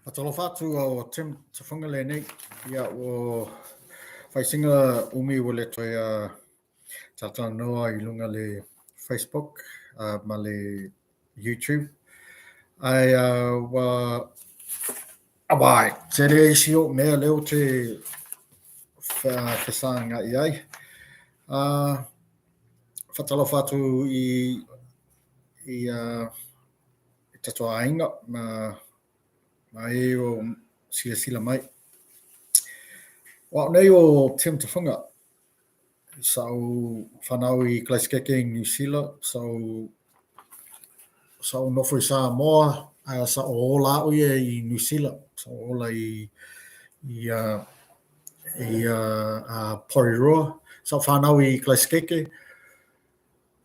Faatalofa atu o Tim Tufunga lenei. Ia, ua faisinga umi ua le toe talatalanoa i luga le Facebook ma le YouTube. Ae ua aua e tele isi o'u mea lea ou te fesagai ai. Faatalofa atu i tatou aiga ma e o silasila mai. O au nei o Tim Tufunga, sa ou fanau i Karaisikeike i Niu Sila, sa ou nofo i Samoa, ae sa ou ola au ia i Niu Sila, sa ou ola i Porirua. Sa ou fanau i Karaisikeike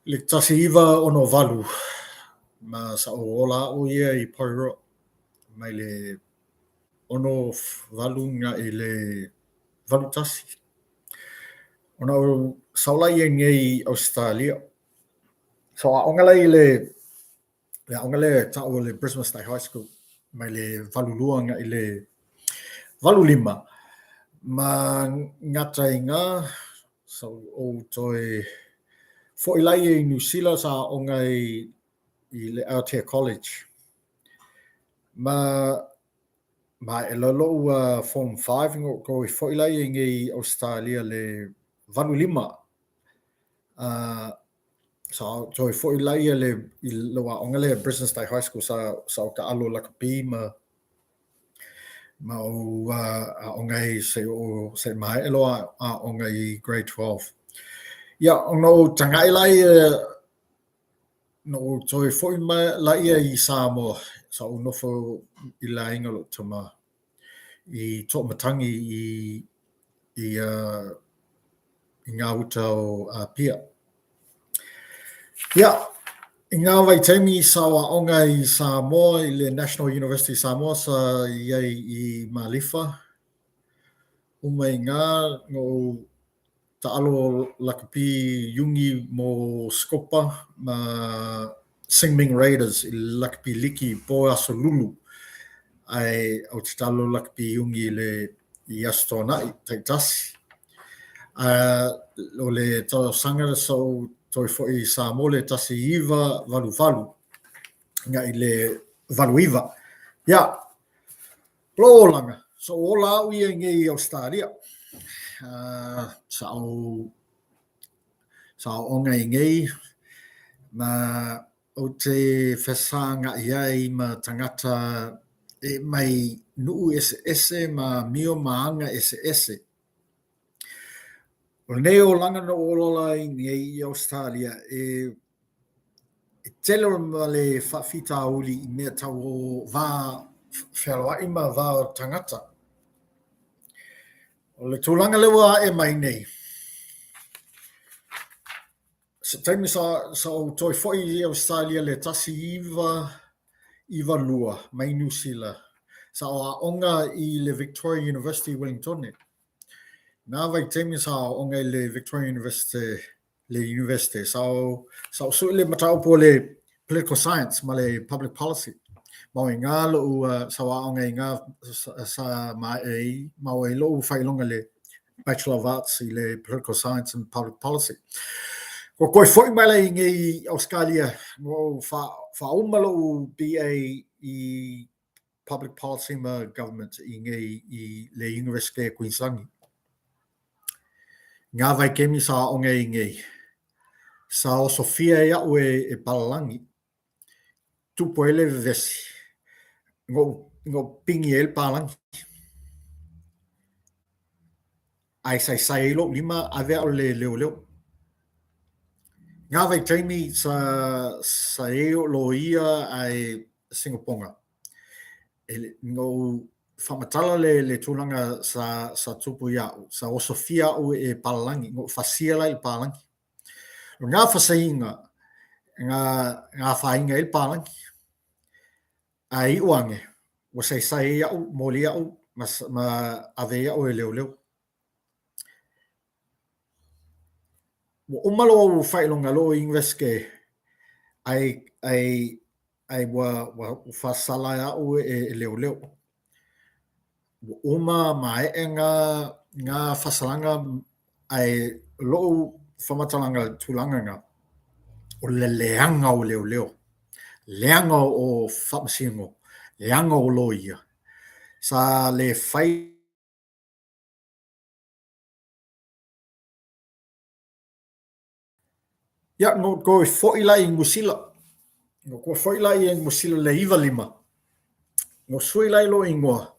le 1968, ma sa ou ola au ia i Porirua mai le 68 agai i le 81. Ona ou sa ou laia nei i Ausetalia. Sa ou aoga la i le aoga lea e ta'u o le Brisbane State High School mai le 82 agai i le 85, ma gata i gā sa ou toe fo'i laia i Niu Sila, sa aoga i le Aotea College. Ma maea loa lo'u Form 5, na ou toe fo'i laia nei i Ausetalia le 85. Sa ou toe fo'i laia i lou aoga lea Brisbane State High School, sa ou taalo lakapi ma ou aoga ai seia maea loa aoga i Grade 12. Ia, ona ou taga'i laia na ou toe fo'i mai laia i Samoa, sa ou nofo i le aiga o lo'u tamā i To'omatangi i ngā uta o Apia. Ia, i ngā vaitaimi sa ou aoga i Samoa i le National University of Samoa sa i ai i Malifa, uma i gā na ou taalo lakapi iugi mo Scopa ma Sing Ming Raiders i le lakapi liki po Aso Lulu, ae ou te taalo lakapi iugi i Aso Toonai taitasi. O le tausaga sa ou toe fo'i i Samoa le 1988 agai i le 89. Ia, lou olaga, sa ou ola au ia nei i Ausetalia. Sa ou aooga i nei, ma ou te fesagai ai ma tagata e mai nuu eseese ma amio ma aga eseese. O lenei olaga na ou ola ai nei i Ausetalia, e tele ma le faafitauli i mea tau o va fealoa'i ma va o tagata. O le tulaga lea ua a'e mai nei, se taimi sa ou toe fo'i i Ausetalia le 1992 mai Niu Sila, sa ou aoga i le Victoria University i Wellingtone. Nā vaitaimi sa aoga i le Victoria University, le University, sa ou su'e le mataupu o le Political Science ma le Public Policy. Ma o i gā lo'u sa ou aoga i gā sa maea ai, ma ua i lo'u faailoga le Bachelor of Arts i le Political Science and Public Policy. Ua toe fo'i mai la i nei i Ausetalia, ua ou faauma lo'u BA i Public Policy ma Government i nei i le Universite o Kuiniselani. Ngā vaitaimi sa aoga i nei, sa osofia ai a'u e palalagi, tupu ai le vevesi, na ou pigi ai le palagi. Ae saisai ai lo'u lima ave a'u le leoleo. Ngā vaitaimi sa i ai o'u loia ae Singapoga. Na ou faamatala le tulaga sa tupu ia'u, sa osofia a'u e palalagi, na ou fasia la i le palagi. O ngā fasaiga na afaina ai le palagi, ae iu ane ua saisai ai a'u, moli a'u ma ave ai a'u e leoleo. Ua uma lou faailoga lou Universite, ae ua faasala a'u e leoleo. Ua uma maeʻe ngā fasalaga ae loʻu faamatalaga tulaga ngā, o le leaga o leoleo, leaga o faamasino, leaga o loia, sa le fai. Ia, na ou toe foi la i Niu Sila. Na ou toe foi la i Niu Sila i le 95. Na ou sui la i lou igoa,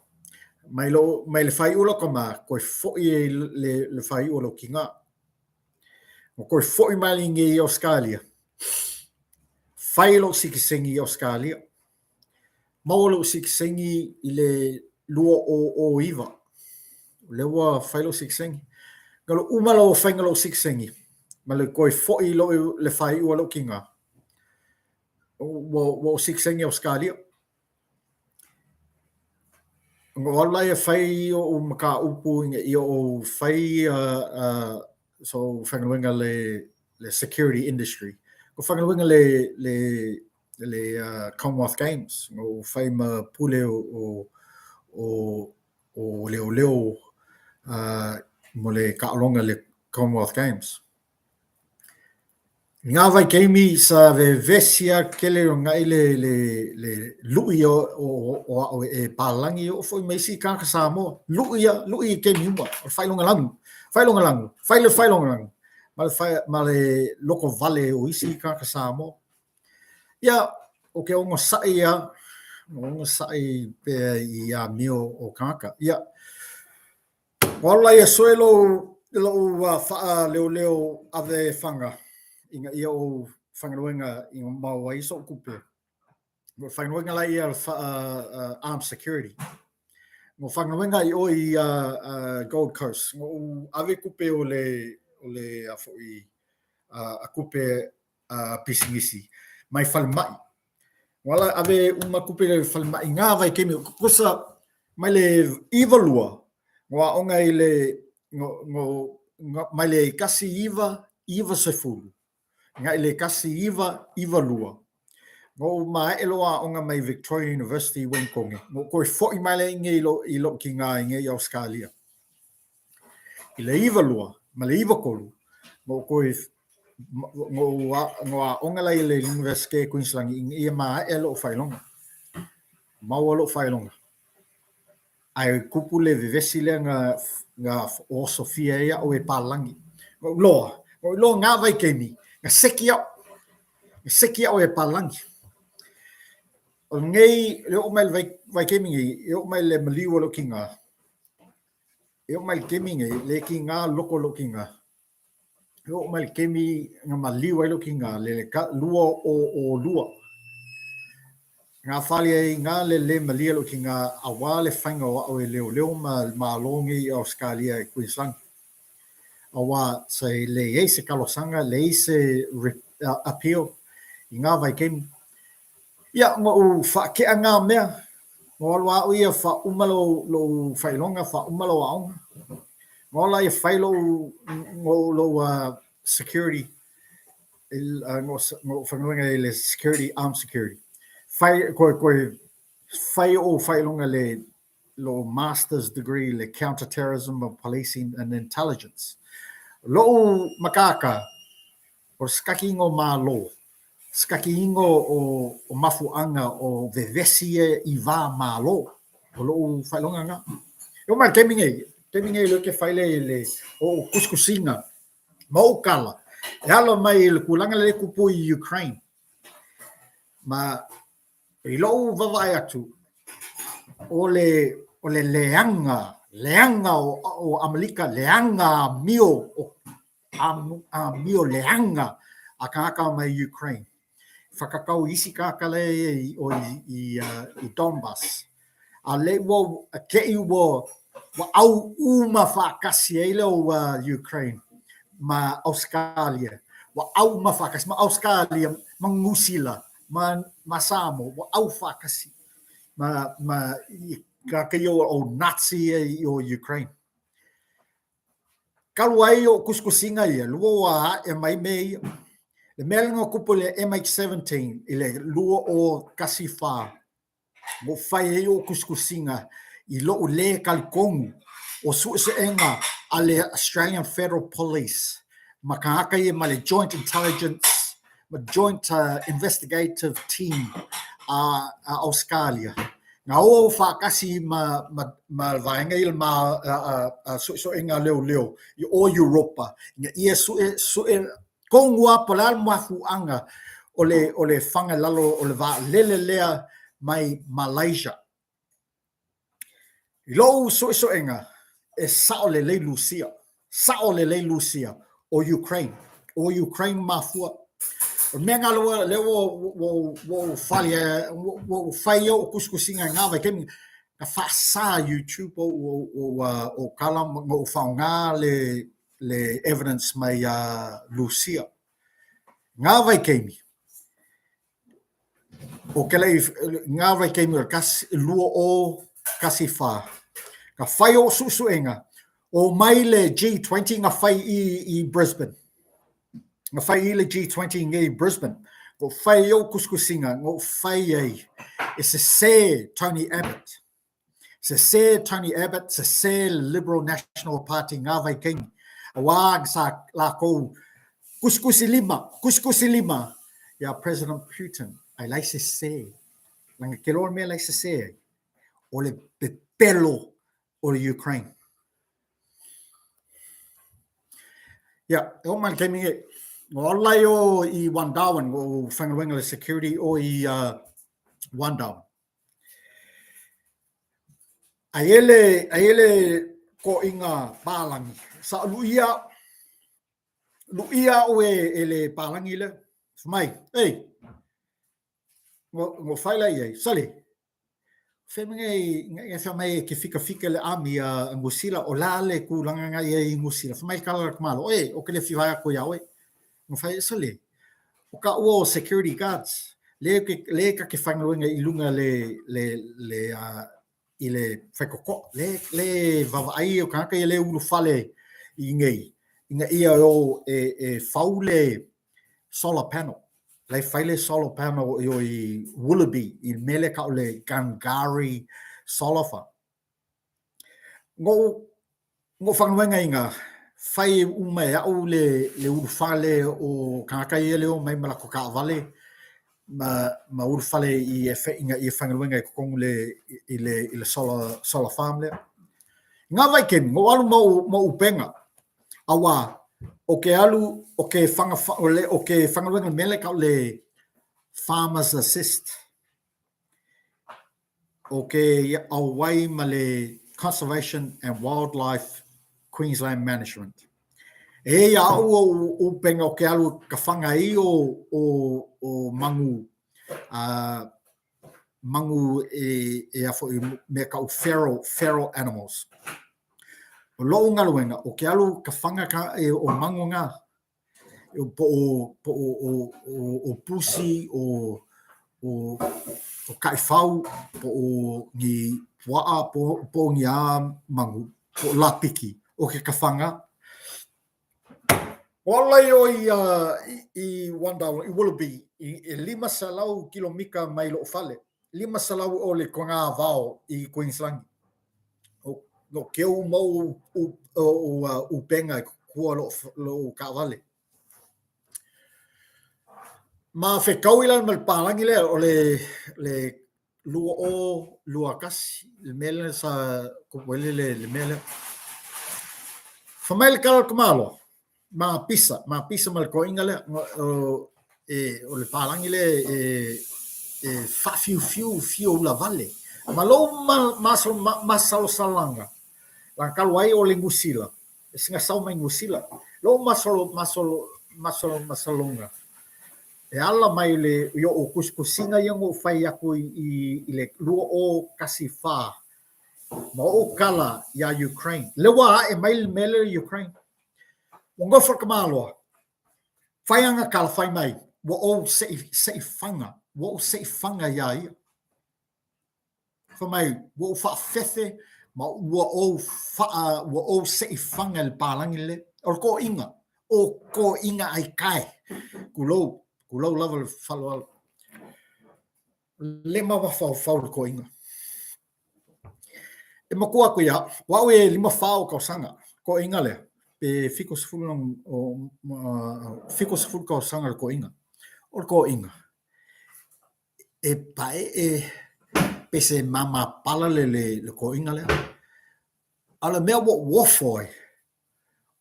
mai lou, mai le faaiu o lou tama, toe foi i le faaiu o lou tinā. Na toe foi mai i inei i Ausetalia, fai lou sitiseni i Ausetalia. Maua lou sitiseni i le 2009. O lea ua fai lou sitiseni. Na lou uma lava o faiga lou sitiseni, ma le toe foi i lou, le faaiu a lou tinā, ua ou sitiseni i Ausetalia. Na ou alu lea fai o'u mataupu ina ia ou fai so'u faigaluega le security industry. Na ou faigaluega le Commonwealth Games, na ou fai ma pule o leoleo mo le taaloga le Commonwealth Games. I ngā vaitaimi sa vevesi a tele o ngai le luʻi o a'o e palagi e oo foi ma isi tagata Samoa, luʻi a, luʻi i taimi uma, o le faailogalanu, faailogalanu, fai le faailogalanu, ma le lotovale o isi tagata Samoa. Ia, ou te onosai a, onosai pea i amio o tagata. Ia, Ua alu laia e sue lo'u faaleoleo ave faga ina ia ou faigaluega ina maua ai so'u tupe. Ua faigaluega laia armed security. Ua faigaluega i o i Gold Coast. Na ou ave tupe o le a foi a tupe a pisinisi mai falemai. Ua ala ave uma tupe i le falemai i ngā vaitaimi. Tusa mai le 92, na aoga i le, no, no, mai le 1990, ngai le 1992, na ou maeʻe lou aoga mai Victoria University i Wellington, na ou toe foi mai lea inei i lou tinā inei i Ausetalia. I le 92 ma le 93, na ou toe na ou aoga la i le Universite o Queensland ina ia maeʻe lo'u faailoga, maua lo'u faailoga. Ae tupu le vevesi lea na osofia ai a'u e palagi. Na ou iloa, na ou iloa ngā vaitaimi, na seki a'u, na seki a'u e palagi. O lenei, e oo mai le vaitaimi nei, e oo mai le maliu o lou tinā, e oo mai le taimi nei, le tiga loko o lou tinā, E oo mai le taimi na maliu ai lou tinā, le 2002. Ngā fale ai ngā le le malia lou tinā auā le faiga o a'u e leoleo ma le Malo nei i Ausetalia i Queensland. Auā sa e leai se talosaga, leai se appeal i ngā vaitaimi. Ia, na ou faatea ngā mea, na ou alu a'u ia faauma lou faailoga, faauma lou aoga. Na ola ia fai lou security, na ou faigaluega i le security, armed security. Fai, toe fai o'u faailoga le lou Master's degree le Counter Terrorism of Policing and Intelligence. Lo'u matata, o le sikakiina o Malo, sikakiina o mafuaaga o vevesi ia i va Malo, o lo'u faailoga lena. E oo mai le taimi nei, taimi nei lea ou te fai le o'u tusitusiga ma o'u tala e ala mai i le tulaga lea e tupu i Ukraine. Ma I lou vaavaai atu, o le, o le leaga, leaga o Amelika, leaga amio, o, amio leaga a kānaka mai Ukraine. Whakatau i isi kānaka le i, o i, i Donbas. A le ua, te i ua, ua au uma whaakasi ai le o Ukraine ma Australia. Ua au uma whaakasi ma Australia, ma New Zealand, ma, ma Samoa, ua au faatasi ma, ma kānaka ia o Nazi ia i o Ukraine. Talu ai o kusikusiga ia, lua ua ae mai mea ia. Le mea lena tupu i le MH17 i le 2014, ua fai ai o kusikusiga I lo'u lē talitonu o su'esu'ega a le Australian Federal Police ma tagata ia ma le Joint Intelligence ma Joint Investigative Team a Ausetalia na o faatasi ma ma le vaega ia ma su'esu'ega a leoleo i o Europa ina ia su'e su'e tonu lava po o le a le mafuaaga o le o le faga i lalo o le vaalele lea mai Malaysia. I lo'u su'esu'ega, e sa'o lelei Lusia, sa'o lelei Lusia, o Ukraine, o Ukraine mafua. O le mea lena lea lea ua ua ua ou fali ua ou fai o'u tusitusiga i na vaitaimi na fa'asā YouTube o'u o'u o'u tala ma na ou fa'aaogā le le evidence mai iā Lusia. Na vaitaimi, o ke le'i ngā vaitaimi o le 2014, na fai o'u su'esu'ega, o mai le G20 na fai i i Brisbane. Na fai i le G20 nei i Brisbane. Na ou fai ai o'u tusitusiga, na ou fai ai e sesē Tony Abbott. Sesē Tony Abbott, sesē le Liberal National Party i ngā vaitaimi, auā sa lākou tusitusi lima, tusitusi lima iā President Putin, ae la e sesē. Leaga ke loa le mea la e sesē ai, o le pepelo o le Ukraine. Ia, e oo mai le taimi nei, ua alu la i o i One Darwin, ua ou faigaluega i le security o i One Darwin. Ai e le, ai e le toeaina palagi, sa luia, luia au e, e le palagi lea. Fai mai, ei, na fai la i ai, sale, fea mea i fai mai e ke fikafika le army a Niu Sila, o la le tulaga na i ai i Niu Sila. Fai mai le tala a le tamaloa, e, ou te le fia vaai atu iā oe. Na fai ai, sale, o taua o security guards, lea ke, lea ta te faigaluega i luga le, le, le, i le faitotoa, le, le vaavaai o tagata ia le ulufale i nei, ina ia o e, e fau le solar panel. La e fai le solar panel i o i Willoughby, i le mea lea tau le Gangari Solar Farm. Noʻu, noʻu faigaluega i ina, fai uma e a'u le, le ulufale o tagata ia le o mai ma latou taavale ma, ma ulufale i e, ina ia faigaluega i totonu le, i le, i le solar, solar farm lea. I ngā vaitaimi, noʻu alu ma o'u, ma o'u upega, auā, o ke alu, o ke faga, o le, o ke faigaluega i le mea lea e tau le Farmers Assist. O ke ʻauai ma le Conservation and Wildlife Queensland Management. E i ai a'u o'u upega o ke alu ka faga ai o, o, o manu, a, manu e, e a fo'i mea ka'u feral, feral animals. O lo'u galuega, o ke alu ka faga ka, e, o manu ngā, po o, po o, o, o, o pusi, o, o, o kaʻifau, po o ni puaʻa, po, po o ni a manu, po o lapiki, o ke ka faga. Ua alu la i o i, uh, i, i Wandal, i Willoughby, i, e 500 kilomita mai lo'u fale. 500 o le kogāwao i Queensland. O, no keu mau u, u, u, upega i kua lo'u, lo'u kaʻawale. Ma fetaui la ma le palagi lea o le, le 2021, le mea lea sa tupu ai le, le, le mea lea. Fai mai le tala o le tamaloa, ma pisa, ma pisa ma le toeaina lea, o, e, o le palagi lea e, e faafiufiu fia ulavale. Ma lou ma, ma, masalosalaga, laga talu ai o le Niu Sila, e siga sau mai Niu Sila. Lou masalo, masalo, masalo, masaloga, e ala mai le i o'u tusitusiga ia na ou fai atu i, i, i le 2014 ma o'u tala iā Ukraine. Lea ua a'e mai le mea lea i Ukraine. Ua nofo le tamaloa, fai ana tala fai mai, ua ou se'i, se'i faga, ua ou se'i faga iā ia. Fai mai, ua ou faafefe ma ua ou faa, ua ou se'i faga i le palagi le. O le toeaina, o toeaina aikae. Tulou, tulou lava le faaaloalo. Le mafaufau le toeaina. E matua aku ia, o au e 54 o tausaga, toeaiina lea, pe 70 70 tausaga le toeaiina. O le toeaiina, e paee pe se mamapala le le toeaiina lea. A o le mea ua ou ofo ai,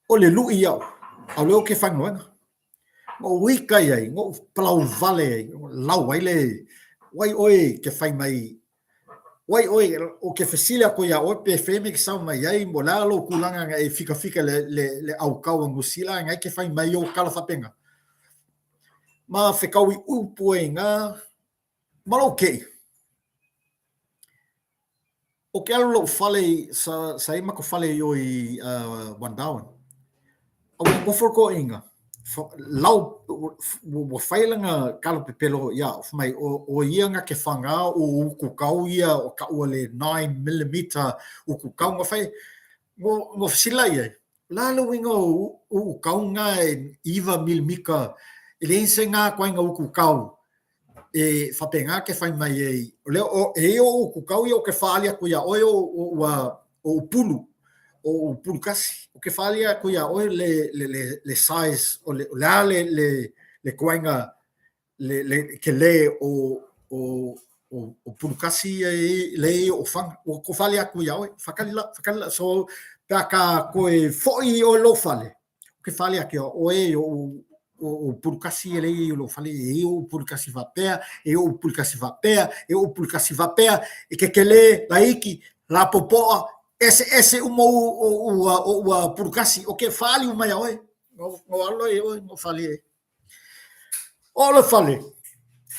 o le lui au, a o lea ou te faigaluega. Na ou ita i ai, na ou palauvale ai, lau ai le, wai oe ke fai mai, wai oe, o ke fesili aku iā oe pe fea mea e ke sau mai ai, mo le a lou tulaga na e fikafika le, le, le aukau a Nusila, na e ke fai mai ou tala faapena. Ma fekaui upu ai iga, ma lou keʻi. O ke alu lou fale i, sa, sa i makou fale i o i uh, Wandowan. A ua nofo le toeaina, lau, ua fai lana tala pepelo ia au, fai mai, o, o ia na ke fagā o ukukau ia o taua le 9mm ukukau na fai. No, no fesili la i ai, o le a le uiga o ukukau na e 9mm, e leai se na ituaiga ukukau e faapena ke fai mai ai, o lea o, e i o ukukau ia o ke faaali atu iā oe o, o ua o upulu, o upulu kasi, o ke faaali atu iā oe le, le, le, le size, o le, o le a le, le, le ituaiga le, le telē o, o, o, o pulu kasi ia e, le i o faga. Ua ko faaali atu iā oe, whakali la, whakali la. So, pe a ka koe foʻi i oe lou fale, ke fale ake o oe o o pulukasi e lei o lou fale e o pulukasi faapea e o pulukasi faapea e o pulukasi faapea e kekele laiki lapopoa ese ese uma o ua o ua pulukasi o ke fali uma ia oe no no alo e oe no fale e o le fale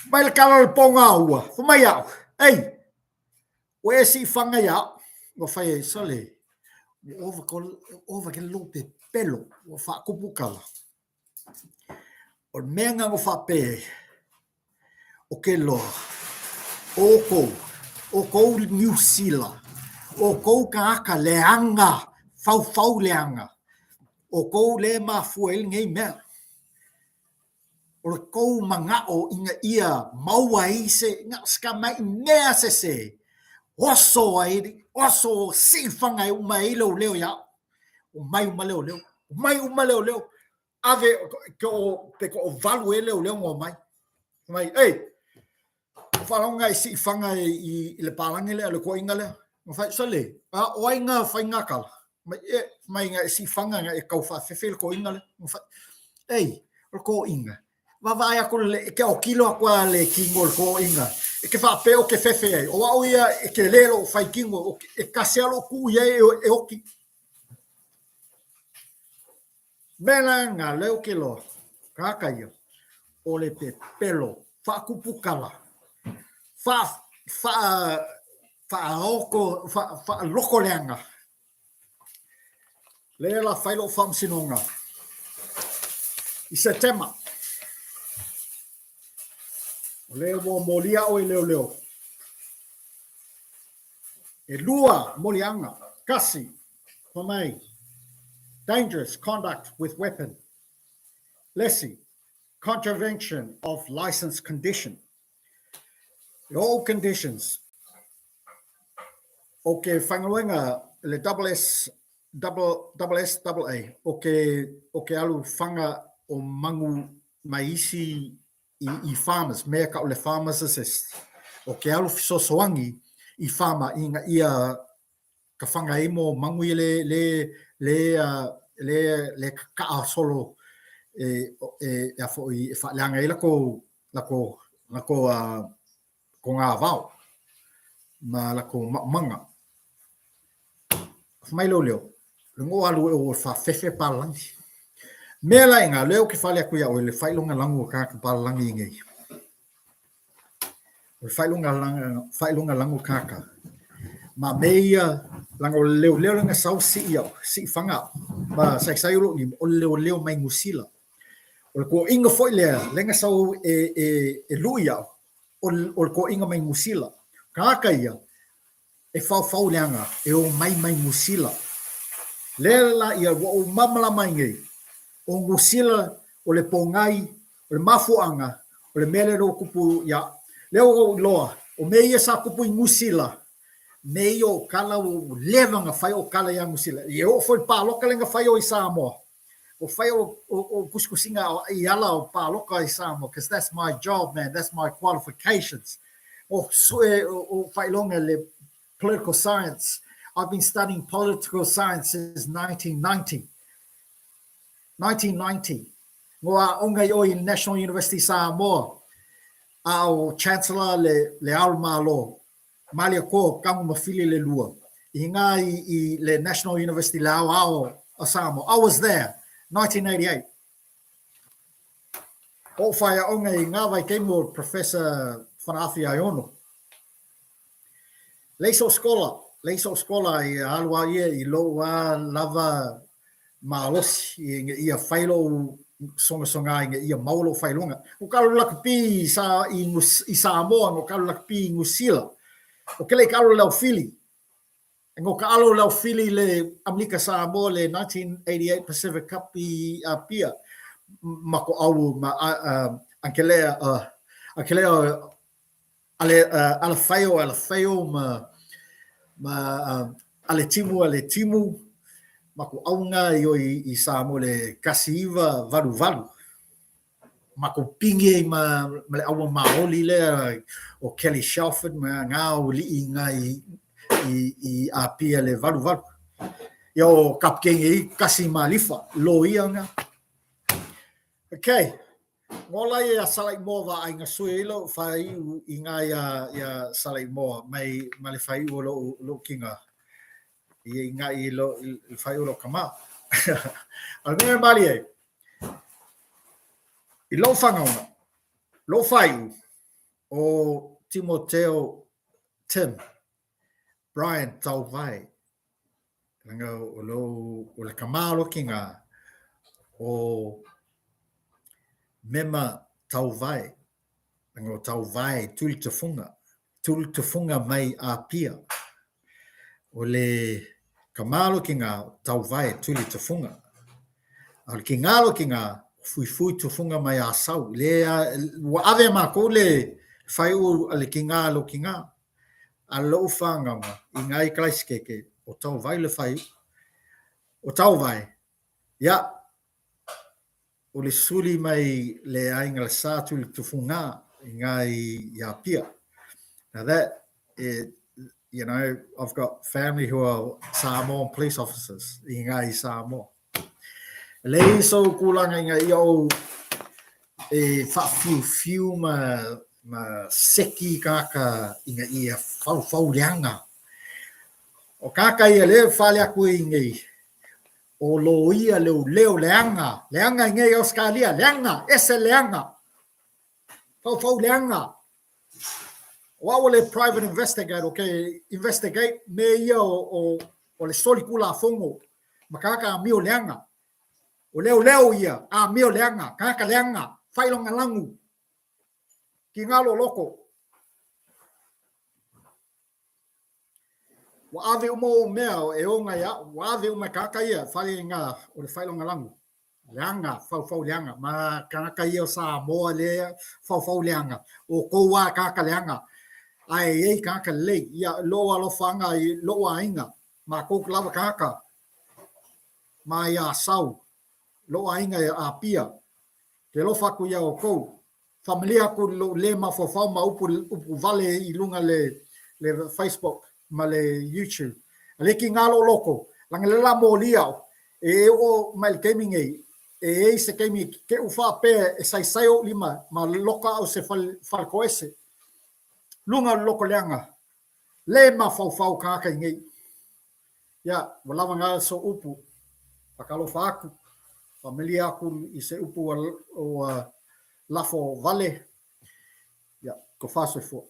mai le kala le ponga ua fai mai au ei Ua e siifaga ia au, ua fai ai, sole, ua ova ko, ova ke lou pepelo, ua faakupu kala. O le mea nga ua faapē ai, o ke loa, oukou, oukou Niu Sila, oukou tagata leaga, faufau leaga, oukou le mafua ai lenei mea. O le kou manaʻo ina ia maua ai se, na o se ka mai mea sesē, oso ai, oso siifaga e uma ai leoleo iā au. Omai uma leoleo, omai uma leoleo, ave, ke o, pe ko o valu e leoleo na omai. Mai, ei, o faalogo e siifaga i, i le palagi lea, le toeaina lea. Na fai, sole, a o ai nga fai nga tala? Mai, e, mai nga e siifaga nga e tau faafefe le toeaina lea. Na fai, ei, o le toeaina, vaavaai aku le, e ke autilo aku a le kino o le toeaina, e ke faapea o ke fefe ai, o au ia e kelē lou fai kino, o e kasi a lou kuu i ai e oki. Mea la nga leo ke loa, kāka ia, o le pepelo, faakupukala, fa, fa, faaoko, fa, faaloko leaga. Lea la fai lou faamasinoga i Setema. O lea ua molia au e leoleo. E lua moliaga, kasi, fai mai, dangerous conduct with weapon, lesi, contravention of license condition. E all conditions o ke faigaluega le double S double double S double A o ke o ke alu faga o magu mai isi i, i farmers, mea ka o le farmers assist. O ke alu fesoasoani i farmer ina ia ka faga ai mo magu ia le le le le le kakaʻa solo e e e a foi e faaleaga ai lakou lakou lakou kogāwao ma lakou maʻomaga. Fai mai leoleo, le go alu e o e faafefe palalagi. Mea la inā, lea ou te fale atu iā oe le faailoga lagu o kāka palalagi i nei. O le faailoga, faailoga lagu o kāka. Ma me ia, laga o le leoleo lea na sau sii au, sii faga au. Ma saisai o lou lima, o le leoleo mai Niu Sila. O le toeaina foi lea, lea na sau e, e, e lui au, o le, o le toeaina mai Niu Sila. Kāka ia, e faofao leaga e omai mai Niu Sila. Lea la ia ua ou malamalama ai nei, o Niu Sila o le pōgai, o le mafuaaga, o le mea lea ua tupu ia, lea ua ou iloa, o mea ia sa tupu i Niu Sila, Mea ia o kala ua leva ona fai o kala ia Niu Sila. E oo foi i le paloka lea na fai o i Samoa. Ua fai o tusitusiga i ala o paloka i Samoa because that's my job man, that's my qualifications. O sue o faailoga le political science. I've been studying political science since 1990. 1990. Ngo aoga i o i National University Samoa a o Chancellor le Ao Malo Maliakoa Kagu ma Fili le lua i ngā i le National University le Ao Ao o Samoa. I was there 1988. O whaiaonga i ngā vaitaimi o Professor Whanaafi Aiono. Leai sou skola, leai sou skola i alu a ia i lou a lava malosi ina ia fai lou sogasoga ina ia maua lou faailoga. Ua ka alu lakapi i sa i i Samoa, ua ka alu lakapi i Niu Sila. O ke le ka alu le aufili. Ngo ka alo le aufili le Amerika Samoa le 1988 Pacific Cup i Apia ma ko au ma Ankelea Ankelea Ale, Alafaio, Alafaio ma, ma Aletimu, Aletimu, ma ko auga i o i, i Samoa le 1988. Ma ko pingi ai ma, ma le aua maoli lea o Kelly Shelford ma ngā o lii ngā i, i, i Apia le valu valu. Ia o kapikenge i kasi ma lifa, lo ia ngā. Okay. Ngola ia Salaimoa va aiga sui ai lou faiu i nga ia ia Salaimoa mai ma le faiu o lou lou kinga i i nga i lo i faiu lo kama. A le mea mali e. I lou whangaunga, lou faiu o Timoteo Tim Brian Tauvae Langa o lo o le kama lo ki nga o mema tauvae langa o tauvae tuli tufunga tuli tufunga mai Apia o le kama lo ki nga tauvae tuli tufunga a o le ki nga lo ki nga fuifui tufunga mai Asau le ua ave makou le faiu a le ki nga lo ki nga A lou whanganga i nga i Karaisikeike o Tauvai le whai, o Tauvai, ia, o le suli mai le aiga le sa tu le tufunga i nga i Apia. Now that, it, you know, I've got family who are Samoan police officers i nga i Samoa. Lei sou kūlanga i nga ia ou e whaawhiuwhiu ma, ma seki kāka i nga ia whauwhau leanga. O kāka ia le whale aku i ngei, o lo ia leo leo leanga, leanga i ngei Australia, leanga, ese leanga, whauwhau leanga. O au o le private investigator, o ke investigate me ia o, o, o le soli kula fongo, ma kāka amio leanga. O leo leo ia, amio leanga, kāka leanga, whailonga langu, ki ngalo loko. Ua ave uma ou mea e o ngai au, ua ave uma e kāka ia, whale i ngā, o le whailonga langu. Leanga, faufau leanga. Ma kanaka ia o Samoa le faufau leanga. O kou a kāka leanga. Ae i ei kāka lelei. Ia lou alofaga i lou aiga. Ma kou lava kāka. Ma ia Asau. Lou aiga e Apia. Ke alofa aku ia o kou. Faamalie aku lou le mafaufau ma upu, upu vale i luga le, le Facebook ma le YouTube. A le ki ngā lo loko, langa le la mōli au, e e o mai le taimi nei, e ei se taimi ke u whaapea e saisai o lima ma loka au se fale, fale koese. Lunga loko leanga, le mafaufau kāka i nei. Ia, ua lava ngā so upu, whakalofa aku, whamalie aku i se upu ua, ua lafo vale, ia, ko whasoifua.